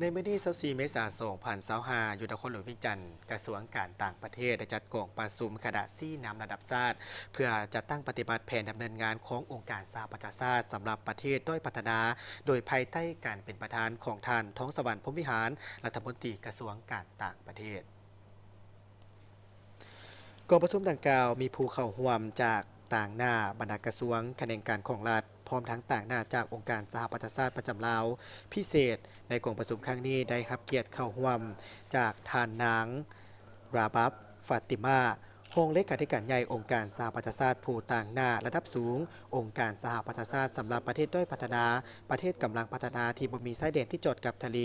ໃນມື້ວັນທີຊາວສີ່ ເມສາ ສອງພັນຊາວຫ້າ ຢູ່ນະຄອນຫຼວງວຽງຈັນ, ກະຊວງການຕ່າງປະເທດໄດ້ຈັດກອງປະຊຸມຄະນະຊີ້ນຳລະດັບຊາດ ເພື່ອຈັດຕັ້ງປະຕິບັດແຜນດຳເນີນງານຂອງອົງການສະຫະປະຊາຊາດສຳລັບປະເທດດ້ອຍພັດທະນາ, ໂດຍພາຍໃຕ້ການເປັນປະທານຂອງທ່ານ ທອງສະຫວັນ ພົມວິຫານ ລັດຖະມົນຕີກະຊວງການຕ່າງປະເທດ. ກອງປະຊຸມດັ່ງກ່າວມີຜູ້ເຂົ້າຮ່ວມຈາກຕາງໜ້າບັນດາກະຊວງ, ຂະແໜງການຂອງລັດ, ພ້ອມທັງຕາງໜ້າຈາກອົງການສະຫະປະຊາຊາດປະຈຳລາວ. ພິເສດໃນກອງປະຊຸມຄັ້ງນີ້ໄດ້ຮັບກຽດເຂົ້າຮ່ວມຈາກທ່ານນາງ ຣາບັບ ຟາຕິມາ, ຮອງເລຂາທິການໃຫຍ່ອົງການສະຫະປະຊາຊາດຜູ້ຕາງໜ້າລະດັບສູງ, ອົງການສະຫະປະຊາຊາດສຳລັບປະເທດດ້ອຍພັດທະນາ, ປະເທດກຳລັງພັດທະນາທີ່ບໍ່ມີຊາຍແດນທີ່ຈອດກັບທະເລ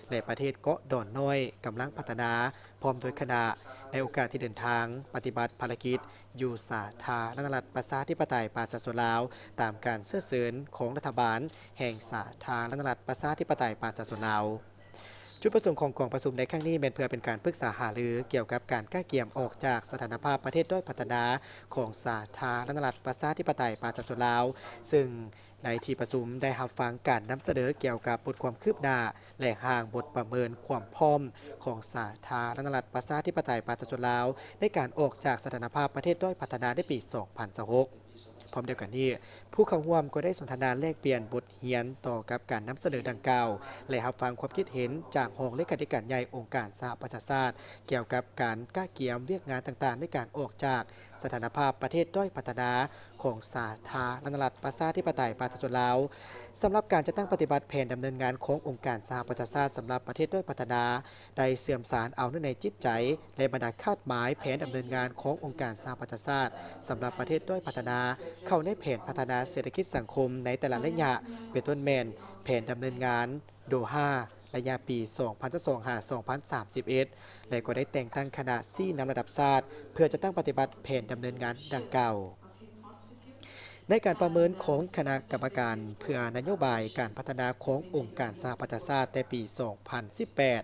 ແລະ ປະເທດເກາະດອນນ້ອຍກຳລັງພັດທະນາ ພ້ອມດ້ວຍຄະນະ, ໃນໂອກາດທີ່ເດີນທາງປະຕິບັດພາລະກິດຢູ່ສາທາລະນະລັດປະຊາທິປະໄຕປະຊາຊົນລາວ, ຕາມການເຊື້ອເຊີນຂອງລັດຖະບານແຫ່ງສາທາລະນະລັດປະຊາທິປະໄຕປະຊາຊົນລາວ. ຈຸດປະສົງຂອງກອງປະຊຸມໃນຄັ້ງນີ້ແມ່ນເພື່ອເປັນການປຶກສາຫາລືກ່ຽວກັບການກະກຽມອອກຈາກສະຖານະພາບປະເທດດ້ອຍພັດທະນາຂອງສາທາລະນະລັດປະຊາທິປະໄຕປະຊາຊົນລາວ, ເຊິ່ງ ໃນທີ່ປະຊຸມໄດ້ຮັບຟັງການນຳສະເໜີກ່ຽວກັບບົດຄວາມຄືບໜ້າ ແລະ ຮ່າງບົດປະເມີນຄວາມພ້ອມຂອງສາທາລະນະລັດປະຊາທິປະໄຕປະຊາຊົນລາວ ໃນການອອກຈາກສະຖານະພາບປະເທດດ້ອຍພັດທະນາໃນປີສອງພັນຊາວຫົກ. ພ້ອມດຽວກັນນີ້, ຜູ້ເຂົ້າຮ່ວມກໍໄດ້ສົນທະນາແລກປ່ຽນບົດຮຽນຕໍ່ກັບການນຳສະເໜີດັ່ງກ່າວ ແລະ ຮັບຟັງຄວາມຄິດເຫັນຈາກຮອງເລຂາທິການໃຫຍ່ອົງການສະຫະປະຊາຊາດ ກ່ຽວກັບການກະກຽມວຽກງານຕ່າງໆໃນການອອກຈາກ ສະຖານະພາບປະເທດດ້ອຍພັດທະນາຂອງສາທາລະນະລັດປະຊາທິປະໄຕປະຊາຊົນລາວ. ສຳລັບການຈັດຕັ້ງປະຕິບັດແຜນດຳເນີນງານຂອງອົງການສະຫະປະຊາຊາດສຳລັບປະເທດດ້ອຍພັດທະນາ ໄດ້ເຊື່ອມສານເອົາເນື້ອໃນຈິດໃຈ ແລະ ບັນດາຄາດໝາຍແຜນດຳເນີນງານຂອງອົງການສະຫະປະຊາຊາດສຳລັບປະເທດດ້ອຍພັດທະນາ ເຂົ້າໃນແຜນພັດທະນາເສດຖະກິດສັງຄົມໃນແຕ່ລະໄລຍະ, ເປັນຕົ້ນແມ່ນແຜນດຳເນີນງານ ໂດຮາ ໄລຍະປີສອງພັນຊາວສອງ ຫາ ສອງພັນສາມສິບເອັດ ແລະ ກໍໄດ້ແຕ່ງຕັ້ງຄະນະຊີ້ນຳລະດັບຊາດ ເພື່ອຈັດຕັ້ງປະຕິບັດແຜນດຳເນີນງານດັ່ງກ່າວ. ໃນການປະເມີນຂອງຄະນະກຳມະການເພື່ອນະໂຍບາຍການພັດທະນາຂອງອົງການສະຫະປະຊາຊາດແຕ່ປີສອງພັນສິບແປດ,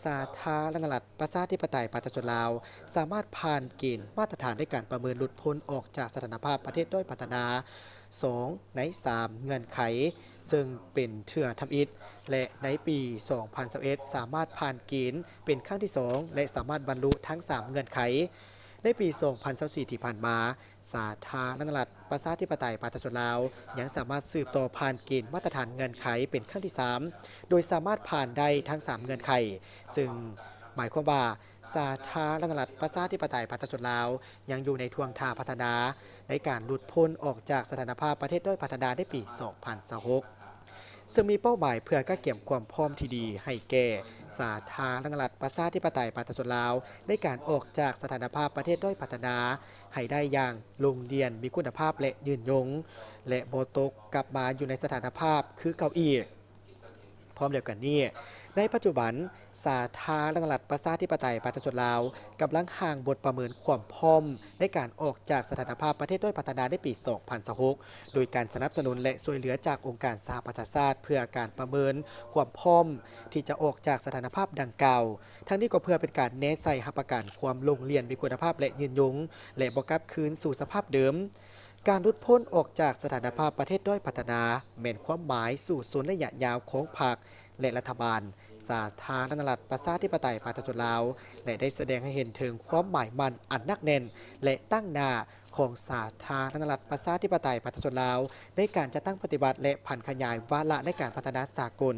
ສາທາລະນະລັດປະຊາທິປະໄຕປະຊາຊົນລາວ ສາມາດຜ່ານເກນມາດຕະຖານໃນການປະເມີນຫຼຸດພົ້ນອອກຈາກສະຖານະພາບປະເທດດ້ອຍພັດທະນາ ສອງໃນສາມເງື່ອນໄຂ, ເຊິ່ງເປັນເທື່ອທຳອິດ ແລະ ໃນປີສອງພັນຊາວເອັດ ສາມາດຜ່ານເກນເປັນຄັ້ງທີສອງ ແລະ ສາມາດບັນລຸທັງສາມເງື່ອນໄຂ. ໃນປີສອງພັນຊາວສີ່ທີ່ຜ່ານມາ, ສາທາລະນະລັດປະຊາທິປະໄຕປະຊາຊົນລາວ ຍັງສາມາດສືບຕໍ່ຜ່ານເກນມາດຕະຖານເງື່ອນໄຂເປັນຄັ້ງທີສາມ ໂດຍສາມາດຜ່ານໄດ້ທັງສາມເງື່ອນໄຂ, ເຊິ່ງໝາຍຄວາມວ່າ ສາທາລະນະລັດປະຊາທິປະໄຕປະຊາຊົນລາວ ຍັງຢູ່ໃນທ່ວງທ່າພັດທະນາ ໃນການຫຼຸດພົ້ນອອກຈາກສະຖານະພາບປະເທດດ້ອຍພັດທະນາໃນປີສອງພັນຊາວຫົກ ເຊິ່ງມີເປົ້າໝາຍເພື່ອກະກຽມຄວາມພ້ອມທີ່ດີໃຫ້ແກ່ສາທາລະນະລັດປະຊາທິປະໄຕປະຊາຊົນລາວ ໃນການອອກຈາກສະຖານະພາບປະເທດດ້ອຍພັດທະນາໃຫ້ໄດ້ຢ່າງໂລງລຽນ, ມີຄຸນນະພາບ ແລະ ຍືນຍົງ ແລະ ບໍ່ຕົກກັບມາຢູ່ໃນສະຖານະພາບຄືເກົ່າອີກ. ພ້ອມດຽວກັນນີ້, ໃນປັດຈຸບັນ, ສາທາລະນະລັດປະຊາທິປະໄຕປະຊາຊົນລາວ ກຳລັງຮ່າງບົດປະເມີນຄວາມພ້ອມໃນການອອກຈາກສະຖານະພາບປະເທດດ້ອຍພັດທະນາໃນປີສອງພັນຊາວຫົກ ໂດຍການສະໜັບສະໜູນ ແລະ ຊ່ວຍເຫຼືອຈາກອົງການສະຫະປະຊາຊາດ ເພື່ອການປະເມີນຄວາມພ້ອມທີ່ຈະອອກຈາກສະຖານະພາບດັ່ງກ່າວ. ທັງນີ້ກໍເພື່ອເປັນການແນໃສ່ຮັບປະກັນຄວາມໂລງລຽນ, ມີຄຸນນະພາບ ແລະ ຍືນຍົງ ແລະ ບໍ່ກັບຄືນສູ່ສະພາບເດີມ. ການຫຼຸດພົ້ນອອກຈາກສະຖານະພາບປະເທດດ້ອຍພັດທະນາ ແມ່ນຄວາມໝາຍສູ້ຊົນໄລຍະຍາວຂອງພັກ ແລະ ລັດຖະບານສາທາລະນະລັດປະຊາທິປະໄຕປະຊາຊົນລາວ ແລະ ໄດ້ສະແດງໃຫ້ເຫັນເຖິງຄວາມໝາຍໝັ້ນອັນໜັກແໜ້ນ ແລະ ຕັ້ງໜ້າຂອງສາທາລະນະລັດປະຊາທິປະໄຕປະຊາຊົນລາວ ໃນການຈັດຕັ້ງປະຕິບັດ ແລະ ຜັນຂະຫຍາຍວາລະໃນການພັດທະນາສາກົນ.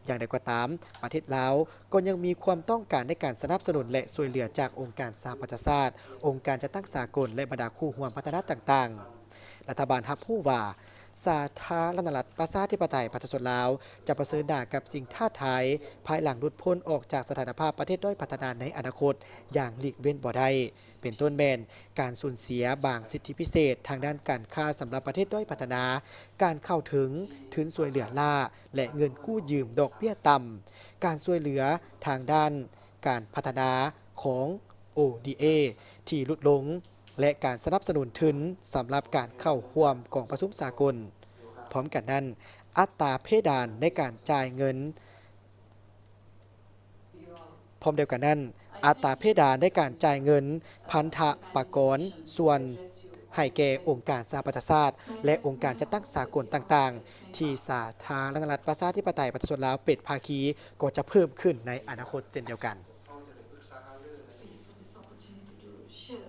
ຢ່າງໃດກໍຕາມ, ປະເທດລາວ ກໍຍັງມີຄວາມຕ້ອງການໃນການສະໜັບສະໜູນ ແລະ ຊ່ວຍເຫຼືອຈາກອົງການສະຫະປະຊາຊາດ, ອົງການຈັດຕັ້ງສາກົນ ແລະ ບັນດາຄູ່ຮ່ວມພັດທະນາຕ່າງໆ. ລັດຖະບານຮັບຮູ້ວ່າ ສາທາລະນະລັດປະຊາທິປະໄຕປະຊາຊົນລາວ ຈະປະເຊີນໜ້າກັບສິ່ງທ້າທາຍ ພາຍຫຼັງຫຼຸດພົ້ນອອກຈາກສະຖານະພາບປະເທດດ້ອຍພັດທະນາໃນອະນາຄົດຢ່າງຫຼີກເວັ້ນບໍ່ໄດ້, ເປັນຕົ້ນແມ່ນ ການສູນເສຍບາງສິດທິພິເສດທາງດ້ານການຄ້າສຳລັບປະເທດດ້ອຍພັດທະນາ, ການເຂົ້າເຖິງທຶນຊ່ວຍເຫຼືອລ້າ ແລະ ເງິນກູ້ຢືມດອກເບ້ຍຕ່ຳ, ການຊ່ວຍເຫຼືອທາງດ້ານການພັດທະນາຂອງ ໂອ ດີ ເອ ທີ່ຫຼຸດລົງ ແລະ ການສະໜັບສະໜູນທຶນສຳລັບການເຂົ້າຮ່ວມກອງປະຊຸມສາກົນ. ພ້ອມກັນນັ້ນ, ອັດຕາເພດານໃນການຈ່າຍເງິນ ພ້ອມດຽວກັນນັ້ນ, ອັດຕາເພດານໃນການຈ່າຍເງິນພັນທະປະກອນສ່ວນ ໃຫ້ແກ່ອົງການສະຫະປະຊາຊາດ ແລະ ອົງການຈັດຕັ້ງສາກົນຕ່າງໆ ທີ່ສາທາລະນະລັດ ປະຊາທິປະໄຕ ປະຊາຊົນລາວ ເປັນພາຄີ ກໍຈະເພີ່ມຂຶ້ນໃນອະນາຄົດເຊັ່ນດຽວກັນ.